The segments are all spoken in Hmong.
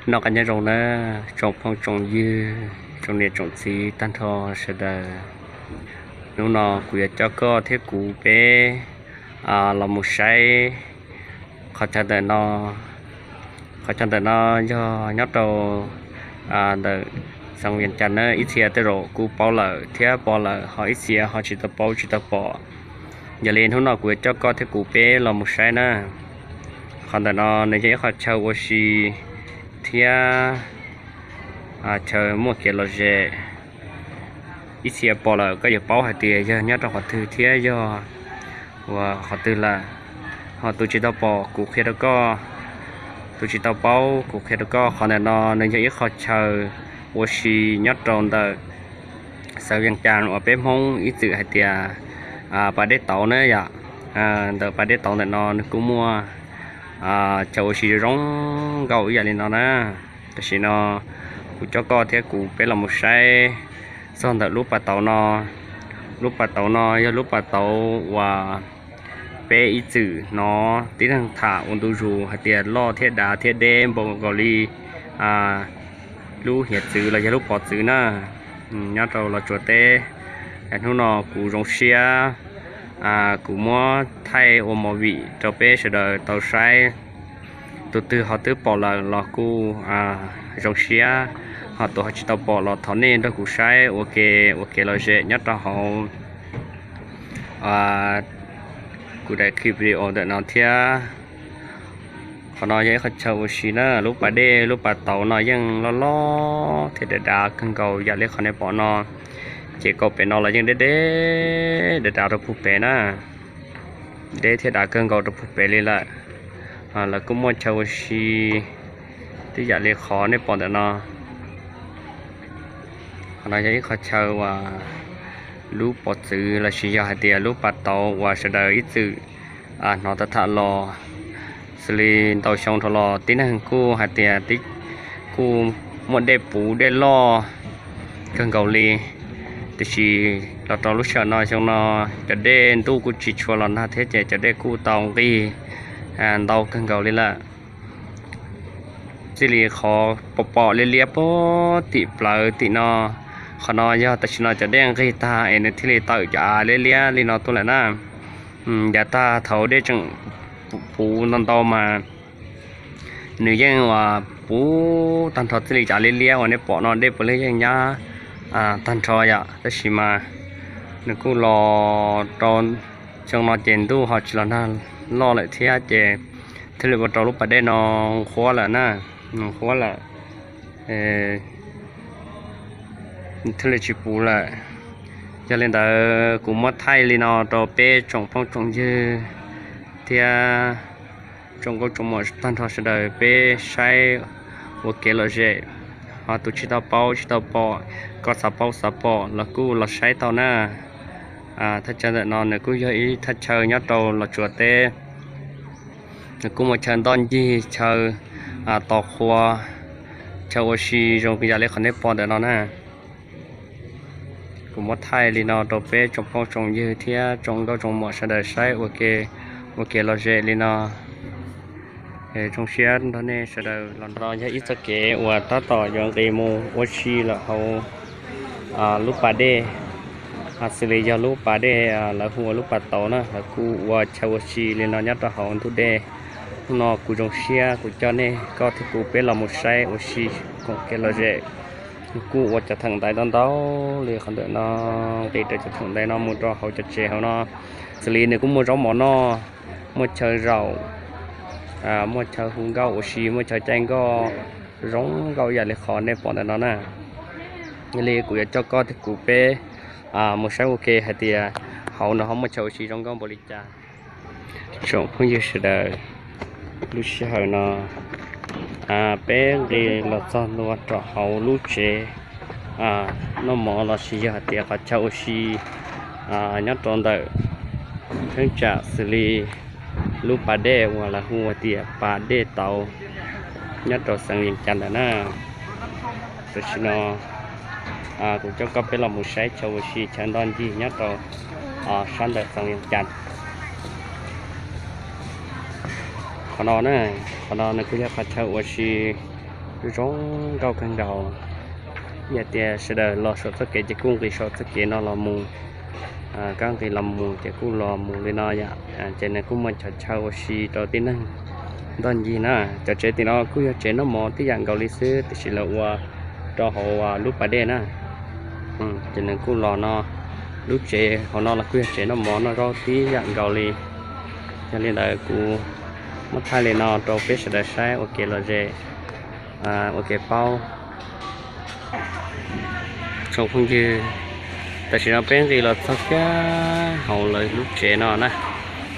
Noj qab nyob zoo na, tsoom phooj tsoom ywg, tsoom niam tsoom txiv tag nrho sawv daws. Hnub no kuv yuav coj koj thiab kuv peb los mus saib qhov chaw ntawm no. Qhov chaw ntawm no yog nyob rau ntawm xeev Vias Cas na, ib txhia tej zaum kuj paub lawm thiab pom lawm, ho ib txhia ho tsis tau paub tsis tau pom. Yog li hnub no kuv yuav coj koj thiab kuv peb los mus saib na. Qhov ntawm no nws yog ib qhov chaw ua si thiab chaw muaj kev lom zem. Ib txhia pom lawm koj yuav paub hais tias yog nyob rau qhov twg thiab yog ua qhov twg lawm. Ho tus tsis tau pom kuv qhia rau koj, tus tsis tau paub kuv qhia rau koj. Qhov ntawm no nws yog ib qho chaw ua si nyob rau ntawm xeev Vias Cas uas peb Hmoob ib txwm hais tias pas dej tauv na yom. Ntawm pas dej tauv ntawm no nws kuj muaj chaw ua si zoo nkauj ib yam li no na. Tam sim no kuv coj koj thiab kuv peb los mus saib txog ntawm lub pas tauv no. Lub pas tauv no yog lub pas tauv uas peb ib txwm hnov tib neeg tham ua ntu zus hais tias loj thiab dav thiab deb npaum nkaus li lub hiav txwv los yog lub pov txwv na. Nyob rau Los Tsuas teb, hnub no kuv zoo siab, kuv muab thaij ua movie rau peb sawv daws tau saib. Tus twg ho twb pom lawm los kuj zoo siab, ho tus ho tsis tau pom los thov nej nrog kuv saib ua ke, ua kev lom zem nyob rau hauv kuv daim clip video ntawm no thiab. Qhov no yog ib qho chaw ua si na, lub pas dej lub pas tauv no yeej loj loj thiab dav dav kawg nkaus yam li qhov nej pom no. Ces kaum pem no los yeej deb deb dav dav rau puag pem na, deb thiab dav kawg nkaus rau puag pem li lawm. Lawv kuj muaj chaw ua si tib yam li qhov nej pom ntawm no. Qhov no yog ib qho chaw uas lub pov txwv lossis yog hais tias lub pas tauv uas sawv daws ib txwm hnov tham tham los. Xws li ntau xyoo dhau los tib neeg kuj hais tias kuj muaj dej puv dej loj kawg nkaus li, tiam sis los rau lub sij hawm no xyoo no cov dej ntuj kuj tsis tshua los nag thiab ces cov dej kuj tau nqig ntau kawg nkaus li lawm. Txij li qhov pom pom liab liab puag tim plawv tim no, qhov no yog tam sim no cov dej nqig tag es nws thiaj li tawm cov av liab liab li no tuaj lawm na. Yav tag thaum dej tseem puv ntau ntau mas nws yeej uas puv tag nrho txij li cov av liab liab uas nej pom no dej puav leej yeej nyab tag nrho yom. Tab sis mas nws kuj los rau xyoo no ces ntuj ho tsis los nag loj lawm thiab ces thiaj li ua rau lub pas dej no qhuav lawm na, qhuav lawm, thiaj li tsis puv lawm. Yog li ntawd kuv muab thaij li no rau peb tsoom phooj tsoom ywg thiab tsoom nkauj tsoom muam tag nrho sawv daws peb saib ua kev lom zem. Ho tus tsis tau paub tsis tau pom, koj xav paub xav pom los kuj los saib tau na. Thaj chaw ntawm no nws kuj yog ib thaj chaw nyob rau Los Tsuas teb. Nws kuj muaj chaw ntoj ncig, chaw tos qhua, chaw ua si zoo yam li qhov nej pom ntawm no na. Kuv muab thaij li no rau peb tsoom phooj tsoom ywg thiab tsoom nkauj tsoom muam sawv daws saib ua ke, ua kev lom zem li no. Zoo siab nrog nej sawv daws los, no yog ib txoj kev uas tab tom yuav nqis mus ua si lawm hauv lub pas dej. Xws li yog lub pas dej lawv hu ua lub pas tauv na, lawv kuj ua chaw ua si li no nyob rau hauv ntug dej. Hnub no kuv zoo siab kuv coj nej koj thiab kuv peb los mus saib ua si koom kev lom zem. Kuj ua cov theem ntaiv ntau ntau li qhov ntawm no, nqis rau cov theem ntaiv no mus rau hauv cov tsev hauv no. Xws li nws kuj muaj zaub mov noj, muaj chaw zaum, muaj chaw hu nkauj ua si, muaj chaw caij nkoj zoo nkauj yam li qhov nej pom ntawm no na. Yog li kuv yuav coj koj thiab kuv peb mus saib ua ke hais tias hauv no ho muaj chaw ua si zoo nkauj npaum li cas. Tsoom phooj ywg sawv daws, lub sij hawm no peb nqis los txog ntua rau hauv lub tsev noj mov lossis yog hais tias qhov chaw ua si nyob rau ntawm cheeb tsam xws li lub pas dej uas lawv hu hais tias pas dej tauv nyob rau xeev Vias Cas ntawm na. Tam sim no kuv coj koj peb los mus saib chaw ua si chaw ntoj ncig nyob rau sab ntawm xeev Vias Cas. Qhov no na, qhov no nws kuj yog qhov chaw ua si Zoo nkauj kawg nkaus. Yog tias sawv daws los saum txoj kev ces kuj nqis saum txoj kev no los mus, kab nqis los mus ces kuj los mus li no yom. Ces nws kuj muaj cov chaw ua si rau tib neeg ntoj ncig na. Cov tsev tim no kuj yog tsev noj mov tib yam nkaus li xwb, tiam sis lawv ua rau hauv lub pas dej na. Ces nws kuj los no, lub tsev hauv no los kuj yog tsev noj mov noj zaub tib yam nkaus li. Yog li ntawd kuv muab thaij li no rau peb sawv daws saib ua kev lom zem, ua kev paub. Tsoom phooj ywg, tam sim no peb nqis los txog kiag hauv lawv lub tsev no na.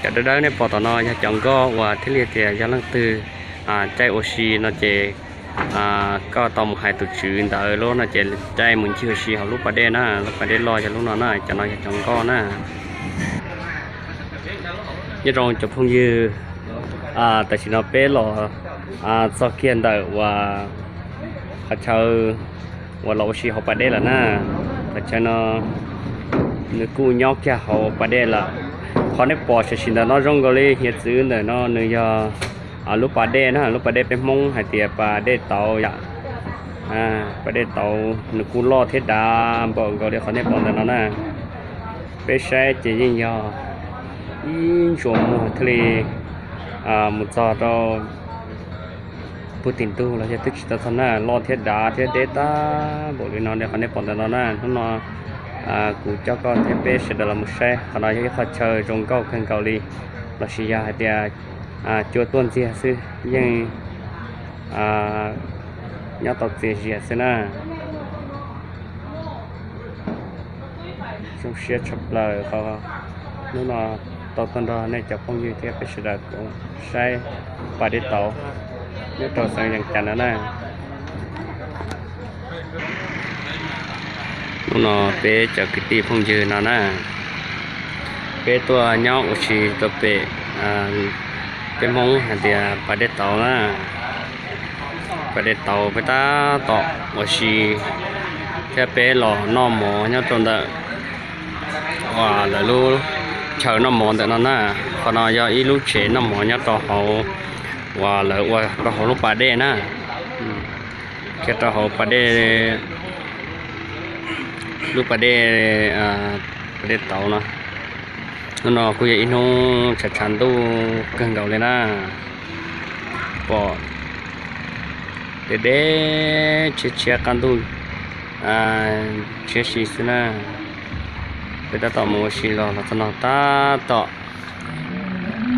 Cov dawb dawb nej pom tom no yog cov nkoj uas thiaj li tias yog leej twg caij ua si no ces koj tau mus hais tus tswv ntawd lub no ces caij mus ncig ua si hauv lub pas dej na, lub pas dej loj yog lub no na, cov no yog cov nkoj na. Nyob zoo cov phooj ywg, tam sim no peb los txog kiag ntawm uas qhov chaw uas los ua si hauv pas dej lawm na. Qhov chaw no nws kuj nyob kiag hauv pas dej lawm. Qhov nej pom tam sim ntawm no zoo nkaus li hiav txwv ntawm no nws yog lub pas dej na, lub pas dej peb Hmoob hais tias pas dej tauv yom. Pas dej tauv nws kuj loj thiab dav npaum nkaus li qhov nej pom ntawm no na. Peb saib ces yeej yog ib ntsuas muag thiaj li mus txog rau puag tim ntug los yog twb tsis tau txog na, loj thiab dav thiab deb tag npaum li no li qhov nej pom ntawm no na. Hnub no kuv coj koj thiab peb sawv daws los mus saib, qhov no yog ib qhov chaw zoo nkauj kawg nkaus li, los sis yog hais tias cua tuaj ntxiag xwb yeej nyob tau txias zias xwb na. Zoo siab tshaj plaws qhov hnub no tau tuaj nrog nej cov phooj ywg thiab peb sawv daws koom saib pas dej tauv nyob rau xeev Yees Cas no na. Hnub no peb cov kwv tij phooj ywg no na, peb tuaj nyob ua si rau pem peb Hmoob hais tias pas dej tauv na. Pas dej tauv peb tab tom ua si thiab peb los noj mov nyob rau ntawm uas lawv lub chaw noj mov ntawm no na. Qhov no yog ib lub tsev noj mov nyob rau hauv uas lawv ua rau hauv lub pas dej na, kiag rau hauv pas dej, lub pas dej, pas dej tauv no. Hnub no kuj yog ib hnub tshav tshav ntuj kawg nkaus li na, pom deb deb tshiab tshiab qab ntuj tshiab si xwb na. Peb tab tom mus ua si los los txog no tab tom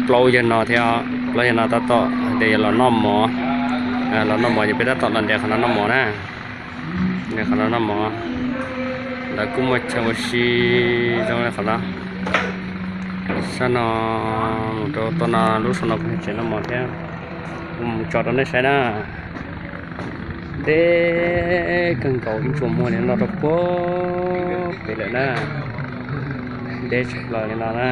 plaub yawg no thiab, plaub yawg no tab tom hais tias yuav los noj mov, los noj mov ces peb tab tom los nres qhov no noj mov na. Nres qhov no noj mov, lawv kuj muaj chaw ua si zoo li qhov no. Sab no mus rau tau no, lub saum no kuj yog tsev noj mov thiab. Kuv mus tso rau nej saib na. Deb kawg nkaus, ib ntsuas muag li no rau puag pem lawm na. Deb tshaj plaws li no na.